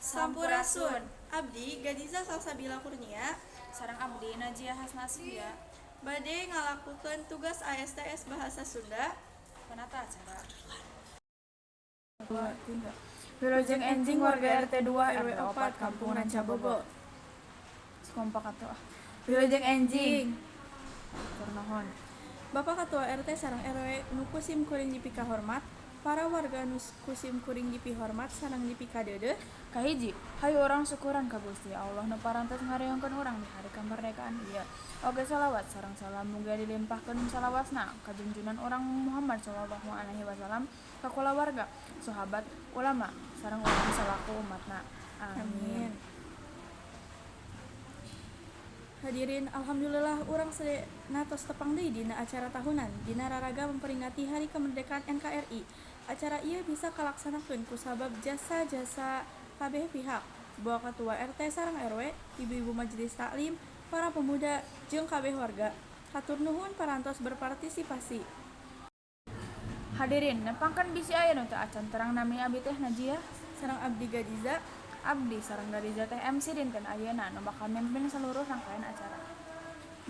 Sampurasun. Abdi Gadiza Salsabila Kurnia Sareng abdi Najia Hasnasia. Bade ngalakukeun tugas ASTS Bahasa Sunda. Penata acara. 2, 3. Wilujeng enjing warga RT 2 RW 4 Kampung Rancabogo. Kompak atuh ah. Wilujeng enjing. Hatur nuhun. Bapak Ketua RT sareng RW nu ku sim kuring dipikahormat, para warga nu ku sim kuring dipihormat sareng dipikadeudeuh. Kahiji, hayu urang syukuran ka Gusti Allah nu parantos ngariungkeun urang di hari kemerdekaan ieu. Oge salawat sareng salam mugia dilimpahkeun salawasna ka junjunan urang Muhammad sallallahu alaihi wasallam, ka kulawarga, sahabat, ulama, sareng urang salaku umatna. Amin. Hadirin, alhamdulillah urang sadayana tos tepang deui dina acara tahunan dina raraga memperingati Hari Kemerdekaan NKRI. Acara ieu bisa kalaksanakeun kusabab jasa-jasa kabeh pihak, boa ketua RT sareng RW, ibu-ibu majelis taklim, para pemuda, jeung kabeh warga. Hatur nuhun parantos berpartisipasi. Hadirin, nepangkeun bisi aya nu teu acan terang, nami abdi teh Najia. Sareng abdi Gadiza. Abdi sareng Gadiza teh MC dinten ayeuna nu bakal mimpin seluruh rangkaian acara.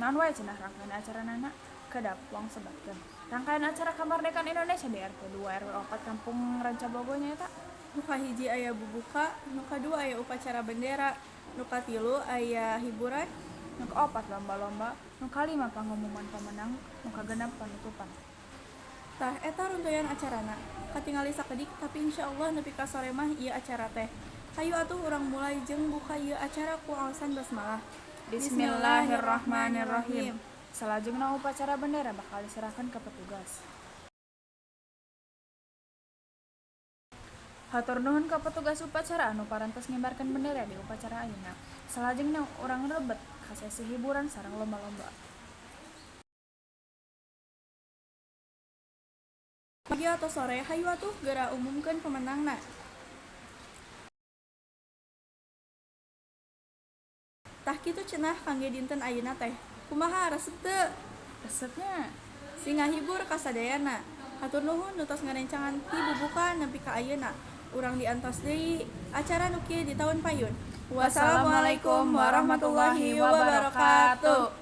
Naon wae cenah rangkaian acaranana? Kedap wang sebatkeun. Rangkaian acara kemerdekaan Indonesia di RT 2 RW 4 Kampung Rancabogo nyaeta: Nu kahiji aya bubuka, nu kadua aya upacara bendera, nu katilu aya hiburan, nu kaopat lomba-lomba, nu kalima pangumuman pemenang, nu kagenep panutupan. Tah, eta runtuyan acarana. Katingali sakedik, tapi insyaallah nepi ka sore mah ieu acara teh. Hayu atuh urang mulai jeung buka ieu acara ku aosan basmalah. Bismillahirrahmanirrahim. Salajengna upacara bendera bakal diserahkan ke petugas. Hatur nuhun ka petugas upacara anu parantos ngibarkeun bendera di upacara ayeuna. Salajengna urang lebet ka sesi hiburan sareng lomba-lomba. Pagi atau sore, hayu atuh geura umumkeun pemenangna. Tah, kitu cenah kangge dinten ayeuna teh. Kumaha, resep teu? Resepnya. Sing ngahibur kasadayana. Hatur nuhun nu tos ngarencangan ti bubuka nepi ka ayeuna. Urang diantos deui acara nu kieu di taun payun. Wassalamualaikum warahmatullahi wabarakatuh.